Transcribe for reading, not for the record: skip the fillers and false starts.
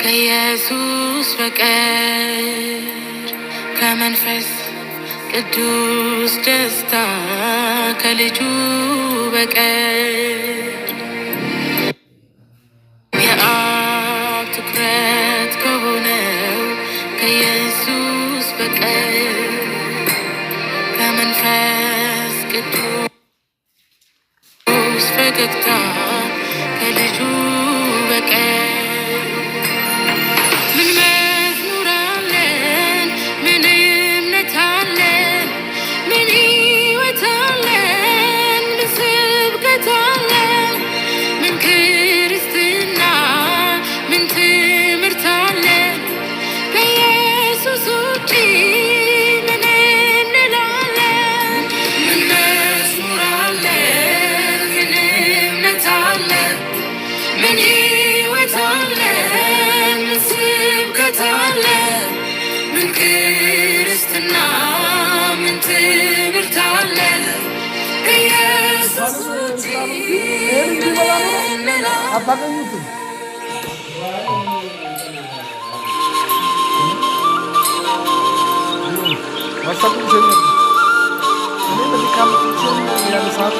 ከኢየሱስ በቀር፣ ከመንፈስ ቅዱስ ደስታ፣ ከልጁ በቀር፣ የአብ ትኩረት ከሆነው ከኢየሱስ በቀር፣ ከመንፈስ ቅዱስ ፈገግታ፣ ከልጁ በቀር ምን መዝሙር አለን? ምን እምነት አለን? ምን ሕይወት አለን? ምን ስብከት አለን? ምን ክርስትና፣ ምን ትምህርት አለን? ከኢየሱስ ውጪ ምን እንላለን? ምን መዝሙር አለን? ምን እምነት አለን? ምን ሕይወት አለን? ምን ስብከት አለን? ምን ክርስትና፣ ምን ትምህርት አለን? ከኢየሱስ ውጪ ይህን ምን ቢበላ ኖሮ እንላለን? አታገኙትም። ዋትሳፕ ሼር ያድርጉ። እኔ በድካም ያለ ሰዓት